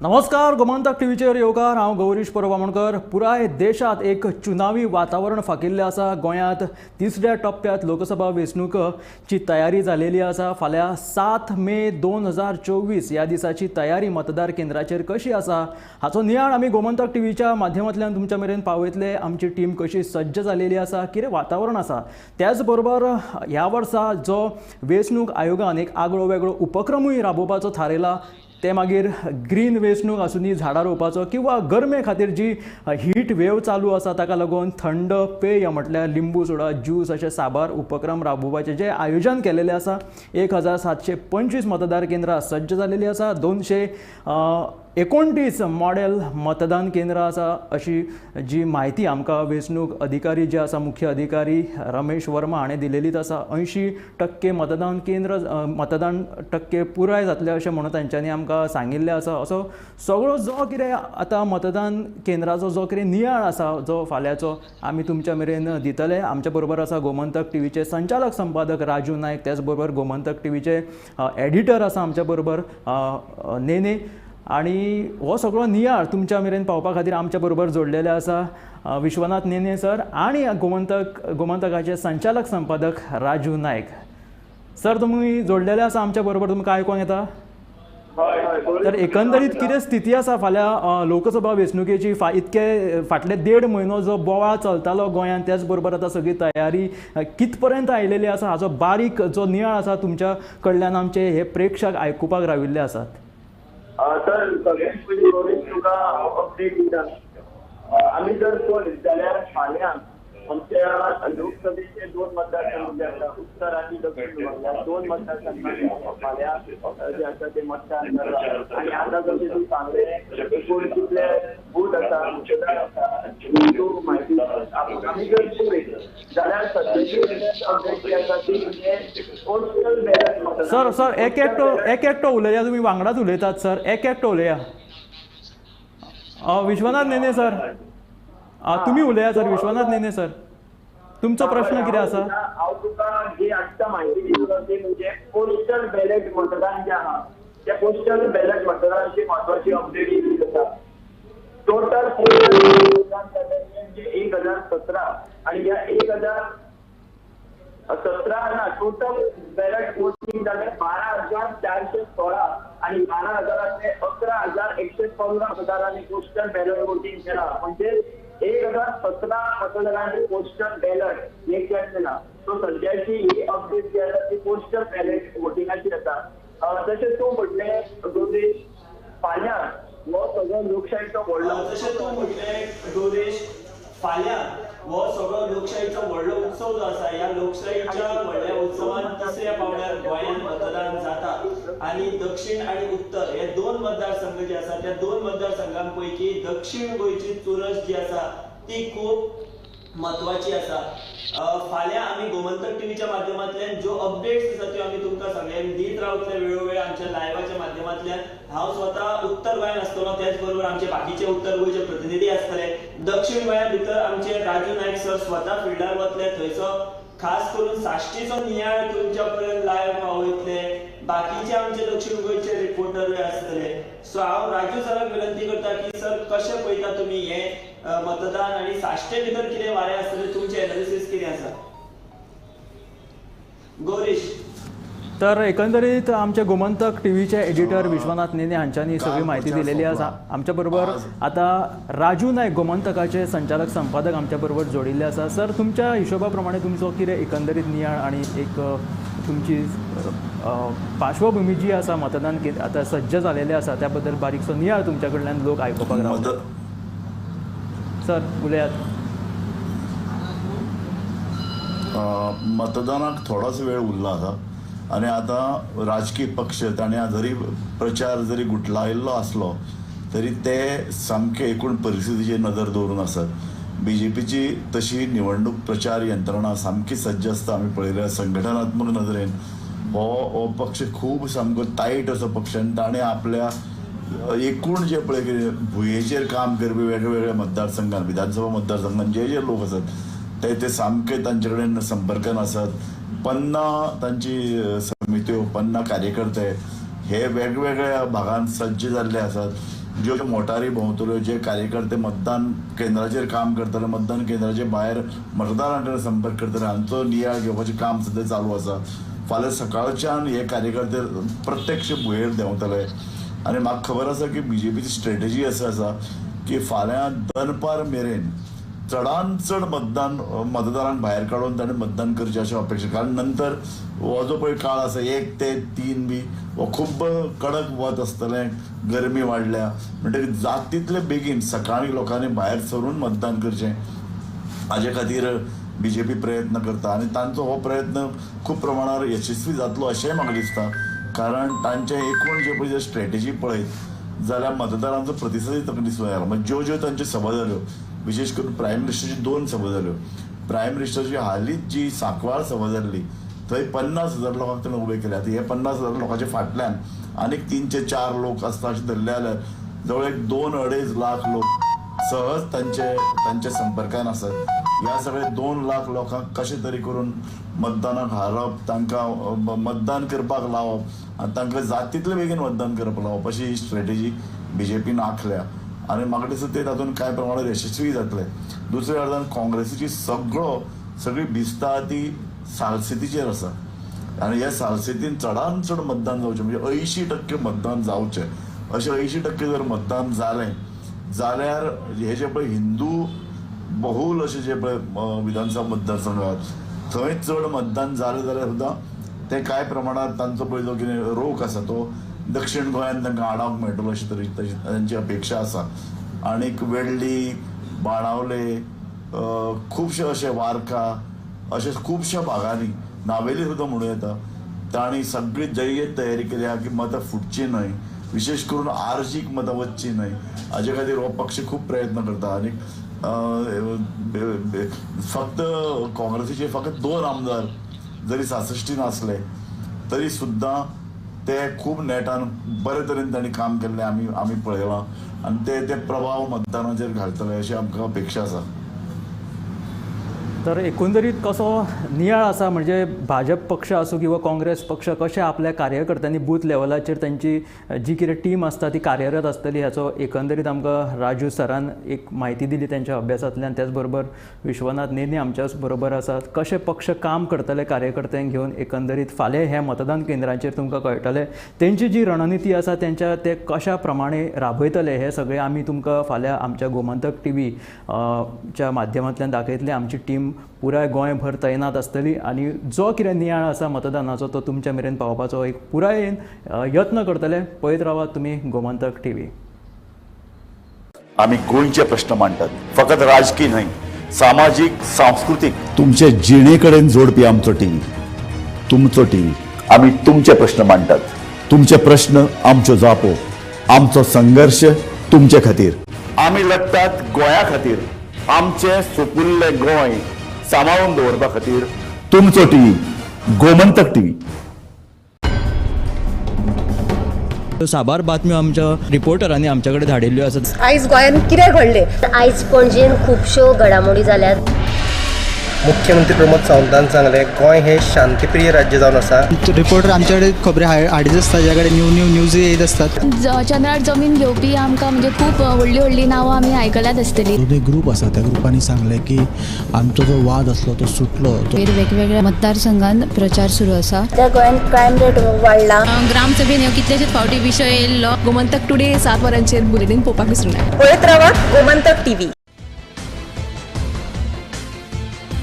नमस्कार, गोमंतक टीव्हीचेर येवकार. हांव गौरीश परब आमोणकर. पुराय देशात एक चुनावी वातावरण फाकिल्लें आसा. गोंयांत तिसऱ्या टप्प्यांत लोकसभा वेंचणुकेची तयारी जालेली आसा. फाल्यां 7 मे 2024 ह्या दिसाची तयारी मतदार केंद्राचेर कशी आसा हाचो नियाळ आमी गोमंतक टीव्हीच्या माध्यमांतल्यान तुमच्या मेरेन पावयतले. आमची टीम कशी सज्ज जालेली आसा, कितें वातावरण आसा, त्याच बरोबर ह्या वर्सा जो वेंचणूक आयोगान एक आगळो वेगळो उपक्रमूय राबोवपाचो थारयला, ते मागीर ग्रीन वेंचणूक आसूं, झाडां रोवपाचो किंवा गरमे खातीर जी हीट वेव चालू आसा ताका लागून थंड पेय म्हटल्यार लिंबू सोडा, ज्यूस अशे साबार उपक्रम राबोवपाचें जें आयोजन केलेलें आसा. 1725 मतदार केंद्रां सज्ज जालेलीं आसा. 229 मॉडेल मतदान केंद्रां आसा अशी जी म्हायती आमकां वेंचणूक अधिकारी जे आसा, मुख्य अधिकारी रमेश वर्मा हाणें दिलेलीच आसा. 80% मतदान केंद्र, मतदान टक्के पुराय जातले अशें म्हणून तांच्यांनी आमकां सांगिल्लें आसा. असो सगळो जो कितें आतां मतदान केंद्राचो जो कितें नियाळ आसा जो फाल्यांचो आमी तुमच्या मेरेन दितले. आमच्या बरोबर आसा गोमंतक टीव्हीचे संचालक संपादक राजू नायक, त्याच बरोबर गोमंतक टीव्हीचे एडिटर आसा आमच्या बरोबर नेने आणि हो सगळो नियाळ तुमच्या मेरेन पावपा खातीर आमच्या बरोबर जोडलेले आसा विश्वनाथ नेने सर आणि गोमंतकाचे संचालक संपादक राजू नायक सर. तुमी जोडलेले आसा आमच्या बरोबर, तुमकां आयकोंक येता? हय. तर एकंदरीत कितें स्थिती आसा फाल्यां लोकसभा वेंचणुकेची? इतके फाटले देड म्हयनो जो बोवाळ चलतालो गोंयांत, त्याच बरोबर आतां सगळी तयारी कित पर्यंत आयलेली आसा हाचो बारीक जो नियाळ आसा तुमच्या कडल्यान आमचे हे प्रेक्षक आयकुपाक राविल्ले आसात. तर सगळ्यात पयलीं गौरीश, तुका हांव अपडेट दिता. आमी जर पळयत जाल्यार फाल्यां आमच्या लोकसभेचे दोन मतदारसंघ जे आसा, उत्तर आनी दक्षिण विभाग, ह्या दोन मतदारसंघात फाल्यां जे आसा ते मतदान जाता. आनी आतां जशें तूं सांगलें, एकूण कितले बूथ आसा, मतदार आसा, तूं म्हायती, आमी जर पळयत जाल्यार सद्याची अपडेट जी आसा ती म्हणजे पोस्टल बॅलट मतदान. सर, सर, एक एकटो, एक एकटो उलया. तुमी वांगडाच उलयतात सर, एक एकटो उलया. विश्वनाथ नेने सर, तुमी उलया सर. विश्वनाथ नेने सर, तुमचो प्रश्न कितें आसा? हांव तुका जी आत्तां म्हायती दितलो ती म्हणजे पोस्टल बॅलट मतदान जें आहा, त्या पोस्टल बॅलट मतदानाची म्हत्वाची अपडेट दिली आसा. टोटल पोस्टल मतदान जालें म्हणजे 1017 आणि ह्या 1017 ना, टोटल बॅलट वोटिंग जालें 12,416 आणि 12 हजारांतले 11,115 मतदारांनी पोस्टल बॅलट वोटिंग केला. म्हणजे 1017 मतदारांनी पोस्टल बॅलट हे केला. सो सद्याची ही अपडेट जी आसा ती पोस्टल बॅलट वोटिंगाची आसा. तशें तूं म्हटलें गौरीश, फाल्यां हो सगळो लोकशाहीचो व्हडलो तशें तूं म्हटलें गौरीश, फाल्यां हो सगळो लोकशाहीचो व्हडलो उत्सव जो आसा, ह्या लोकशाहीच्या व्हडल्या उत्सवान तिसऱ्या पावंड्यार गोंयांत मतदान जाता आनी दक्षिण आनी उत्तर हे दोन मतदारसंघ जे आसा, त्या दोन मतदारसंघां पैकी दक्षिण गोंयची चुरस जी आसा ती खूब म्हत्वाची आसा. फाल्यां आमी गोमंतक टीव्हीच्या माध्यमांतल्यान ज्यो अपडेट्स आसा त्यो आमी तुमकां सगळ्यांक दीत रावतले वेळोवेळ आमच्या लायव्हाच्या माध्यमांतल्यान. हांव स्वता उत्तर गोंयांत आसतलो, त्याच बरोबर आमचे बाकीचे उत्तर गोंयचे प्रतिनिधी आसतले. दक्षिण गोंया भितर आमचे राजू नायक सर स्वता फिल्डार वतले, थंयचो खास करून साश्टीचो नियाळ तुमच्या पर्यंत लायव्ह पावयतले. बाकीचे आमचे दक्षिण गोंयचे रिपोर्टरूय आसतले. सो हांव राजू सराक विनंती करता की सर, कशें पळयता तुमी हे मतदान आनी साश्टे भितर कितें वारें आसतलें, तुमचें एनालिसीस कितें आसा? गौरीश. तर एकंदरीत आमचे गोमंतक टीव्हीचे एडिटर विश्वनाथ नेने हांच्यांनी सगळी म्हायती दिलेली आसा. आमच्या बरोबर आतां राजू नायक, गोमंतकाचे संचालक संपादक आमच्या बरोबर जोडिल्ले आसा. सर, तुमच्या हिशोबा प्रमाणे तुमचो कितें एकंदरीत नियाळ आणि एक तुमची पार्श्वभूमी जी आसा, मतदान आतां सज्ज जालेलें आसा त्या बद्दल बारीकसो नियाळ तुमच्या कडल्यान लोक आयकुपाक रावता. सर, उलयात. मतदानाक थोडोच वेळ उरला आसा आनी आतां राजकीय पक्ष ताणें जरी प्रचार जरी गुटलायिल्लो आसलो तरी ते सामके एकूण परिस्थितीचेर नदर दवरून आसात. बीजेपीची तशी निवडणूक प्रचार यंत्रणा सामकी सज्ज आसता. आमी पळयल्या, संघटनात्मक नदरेन हो हो पक्ष खूब सामको तायट असो पक्ष आनी ताणें आपल्या एकूण जे पळय कितें भुंयेचेर काम करपी वेगळे मतदारसंघान, विधानसभा मतदारसंघान जे जे लोक आसात ते ते सामके तांचे कडेन संपर्कान आसात. पन्ना तांची समित्यो, पन्ना कार्यकर्ते हे वेगवेगळ्या भागांत सज्ज जाल्ले आसात. ज्यो मोटारी भोंवतल्यो, जे कार्यकर्ते मतदान केंद्राचेर काम करतले, मतदान केंद्राचे भायर मतदारां कडेन संपर्क करतले, हांचो नियाळ घेवपाचें काम सद्या चालू आसा. फाल्यां सकाळच्यान हे कार्यकर्ते प्रत्यक्ष भुंयेर देंवतले आनी म्हाका खबर आसा की बीजेपीची स्ट्रेटजी अशी आसा की फाल्यां दनपार मेरेन चडान चड मतदान मतदारांक भायर काडून ताणें मतदान करचें अशें अपेक्षा, कारण नंतर हो जो पळय काळ आसा 1 ते 3 बी हो खूब कडक वत आसतलें, गरमी वाडल्या, म्हणटकीर जात तितले बेगीन सकाळीं लोकांनी भायर सरून मतदान करचें हाजे खातीर बीजेपी प्रयत्न करता आनी तांचो हो प्रयत्न खूब प्रमाणार यशस्वी जातलो अशेंय म्हाका दिसता. कारण तांचे एकूण जे पळय स्ट्रेटजी पळयत जाल्यार मतदारांचो प्रतिसादय ताका दिसून येयला. म्हणजे ज्यो ज्यो तांच्यो सभा जाल्यो, विशेष करून प्रायम मिनिस्टरची 2 सभा जाल्यो, प्रायम मिनिस्टरची हालींच जी सांकवाळ सभा जाल्ली थंय 50,000 लोकांक ताणें उबे केले. आतां हे 50,000 लोकांच्या फाटल्यान आनीक 3 ते 4 लोक आसता अशें धरले जाल्यार जवळ एक 2-2.5 लाख लोक सहज तांचे संपर्कान आसात. ह्या सगळे 2 लाख लोकांक कशें तरी करून मतदानाक हारप, तांकां मतदान करपाक लावप आनी तांकां जात तितले बेगीन मतदान करपाक लावप अशी ही स्ट्रेटजी बीजेपीन आंखल्या आनी म्हाका दिसता ते तातूंत कांय प्रमाणात यशस्वी जातले. दुसऱ्या अर्दान काँग्रेसीची सगळी भिस्ता ती सालसेतीचेर आसा आनी ह्या सालसेतीन चडान चड मतदान जावचें, म्हणजे 80% मतदान जावचें. अशें 80% जर मतदान जालें जाल्यार हे जे पळय हिंदू बहुल अशे जे पळय विधानसभा मतदारसंघ आहात थंय चड मतदान जालें जाल्यार सुद्दां ते कांय प्रमाणात तांचो पळय जो कितें रोख आसा तो दक्षिण गोंयांत तांकां आडावंक मेळटलो अशी तरी तांची अपेक्षा आसा. आनीक वेडली, बाणावले, खुबशे अशे वारका, अशे खुबश्या भागांनी, नावेली सुद्दां म्हणूं येता, तांणी सगळी जय्यत तयारी केल्या की मतां फुटची न्हय, विशेष करून आर्जीक मतां वचची न्हय हाजे खातीर हो पक्ष खूब प्रयत्न करता. आनी फक्त काँग्रेसीचे फक्त 2 आमदार जरी 66 आसले तरी सुद्दां ते खूब नेटान बरे तरेन तांणी काम केल्लें आमी पळयलां आनी ते प्रभाव मतदानाचेर घालतले अशी आमकां अपेक्षा आसा. तर एकंदरीत कसो नियाळ आसा, म्हणजे भाजप पक्ष आसूं किंवा काँग्रेस पक्ष कशें आपल्या कार्यकर्त्यांनी बूथ लेवलाचेर तांची जी कितें टीम आसता ती कार्यरत आसतली हाचो एकंदरीत आमकां राजू सरान एक म्हायती दिली त्यांच्या अभ्यासांतल्यान. त्याच बरोबर विश्वनाथ नेने आमच्याच बरोबर आसात. कशें पक्ष काम करतले कार्यकर्त्यांक घेवन एकंदरीत फाल्यां हे मतदान केंद्रांचेर तुमकां कळटलें तेंची जी रणनिती आसा तेंच्या ते कशा प्रमाणे राबयतले हे सगळें आमी तुमकां फाल्यां आमच्या गोमंतक टीव्ही च्या माध्यमांतल्यान दाखयतले. आमची टीम पुराय गोंयभर तैनात आसतली आनी जो कितें नियाळ आसा मतदानाचो तो तुमच्या मेरेन पावोवपाचो एक पुरायेन यत्न करतले. पळयत रावात तुमी गोमंतक टीव्ही. आमी गोंयचे प्रश्न मांडटात, फकत राजकीय न्हय, सामाजीक, सांस्कृतीक, तुमचे जिणे कडेन जोडपी आमचो टीव्ही, तुमचो टीव्ही. आमी तुमचे प्रश्न मांडटात, तुमचे प्रश्न आमच्यो जापो, आमचो संघर्श तुमचे खातीर. आमी लढटात गोंया खातीर, आमचें सुपुल्लें गोंय सांबाळून दवरपा खातीर. तुमचो टीव्ही, गोमंतक टीव्ही. साबार बातम्यो आमच्या रिपोर्टरांनी आमच्या कडेन धाडिल्ल्यो आसात. आयज गोंयांत कितें घडलें? आयज पणजेन खुबश्यो घडामोडी जाल्यात. मुख्यमंत्री प्रमोद सावंतान सांगलें गोंय हे शांतीप्रिय राज्य जावन आसा. रिपोर्टर आमचे कडेन खबरी हाडीत आसता, ज्या कडेन न्यू न्यू न्यूज येत आसतात. चंद्रार जमीन घेवपी आमकां म्हणजे खूब व्हडली व्हडली नांवां आमी आयकल्यात आसतली. जो एक ग्रूप आसा त्या ग्रुपांनी सांगलें की आमचो जो वाद आसलो तो सुटलो. वेगवेगळ्या मतदारसंघान प्रचार सुरू आसा. त्या गोंयांत क्रायम रेट वाडला. ग्रामसभेन ह्यो कितलेशेच फावटी विशय येयल्लो. गोमंतक टुडे 7 वरांचेर बुलेटीन पळोवपाक विसरूं नाका. पळयत रावात गोमंतक टीव्ही.